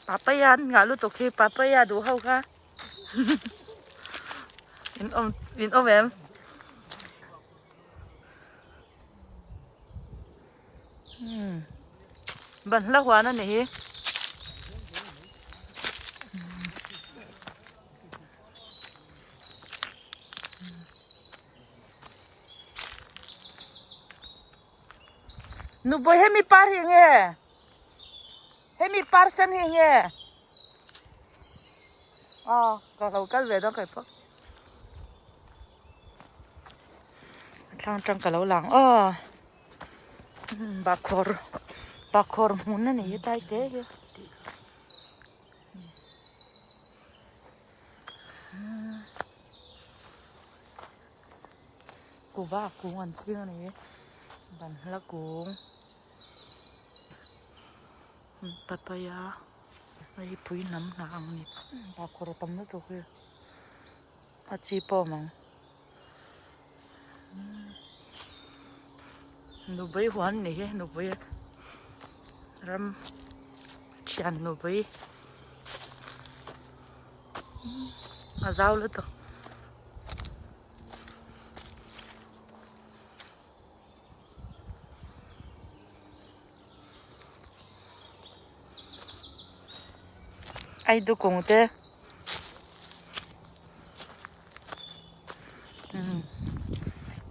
Papaya an ngah lutuk hi papaya duh ho kha in awm in awm em? Umm banhla huan a ni hi. Nupui hemi par hi enge? Hemi par sen hi enge? Aw ka lo kal ve dawn kai pawh. A thlang atang ka lo lang aw. Bakhawr bakhawr hmun a ni hi tai te hi. Kuva kung an ching a ni banhla kung papaya hei hi pui hnam hnah ang a ni bakhawr a tam lutuk hi a chi pawh a awm ang. Nupui huan ni hi nupui ram thian nupui a zau lutuk. Ai dukung te.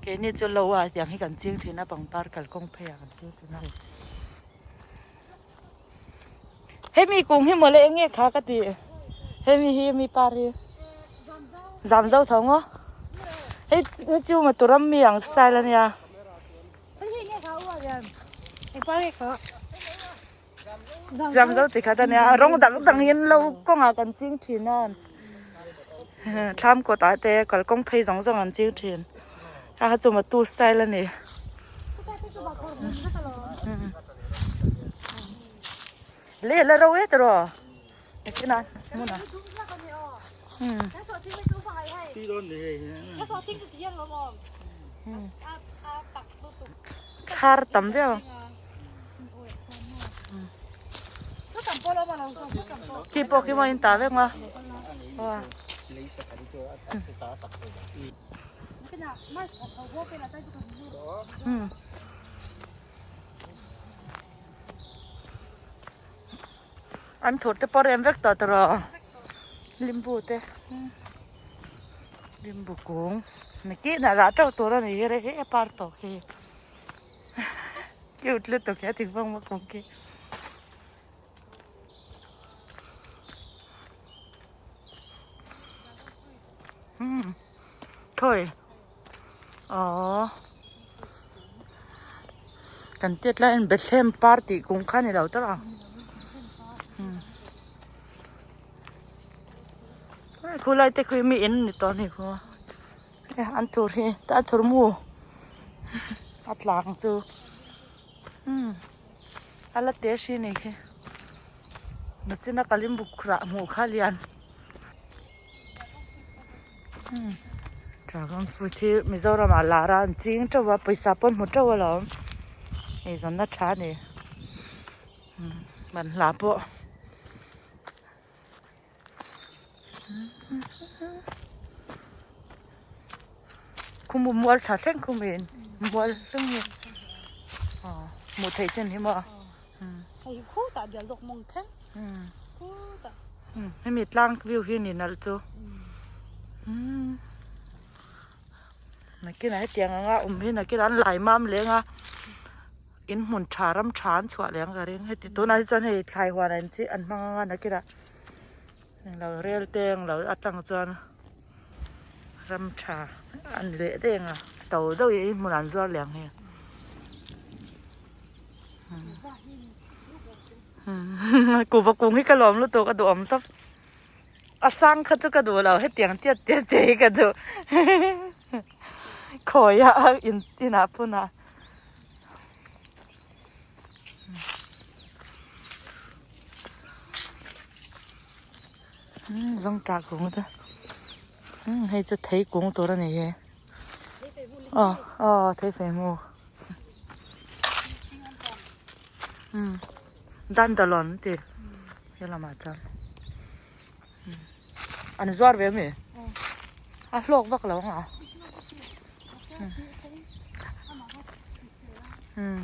Keini chu lo a tiang hi kan ching thin a pangpar kalkawng phei ah kan ching thin a hemi kung hi mawle eng nge kha ka ti hemi hi mi par hi zam zo tho maw hei hei chu maturam mi ang style ania zam zo chi khat ania rawng dang dang in lo kawngah kan ching thin a thlam kawt ah te kalkawng phei zawng zawng an ching thin a kha chu matu style a ni. Le la ro e tiraw engtin a hmun a thar tam viau ang khi pawh khi maw in ta vek maw An thur te pawh rem vek tawh tawh rawh limbu te limbu kung nikin ah rah teuh tur a ni hi rei a par tawh khi cute lutuk hi a ti vang vak khi. Khawi aww kan tiat lai hian Bethlehem par tih kung kha a ni lo tawp ang khulai te khi mi in a ni tawh a ni khaw an thur hi an thur mu a tlang chu a la te hri a ni khi nachina kalimbu rah hmuh kha lian. Dragon fruit hi Mizoram ah lar a an ching teuh a pawisa pawh an hmu teuh alawm eizawnna tha a ni banhla pawh. Khumbu mual tha thleng khum in mual thleng hi aw hmuh theih chin hi maw. Hei khutah bial zawk mawng thleng khutah. Hemi tlang view hi ni nalh chu. Nakinah hetiang anga awm hi nakinah an lai mam leng a in hmun tha ram tha an chhuah leh ang ka ring heti tunah hi chuan hei thlai huan an chi an hmang anga nakinah englo rel te englo atang chuan ram tha an leh daih ang a to deuh in hmun an zuar leh ang hei. Kuhva kung hi ka lawm lutuk a duhawm tawp a sang kha chu ka duh lo hetiang tiat tiat te hi ka duh khawi a in inah phunah. Umm zawngtah kung te umm hei chu thei kung tur a ni hi aw aw thei fei mu umm dandalon an ti he lamah chuan an zuar ve ami a hlawk vak lo ang a umm.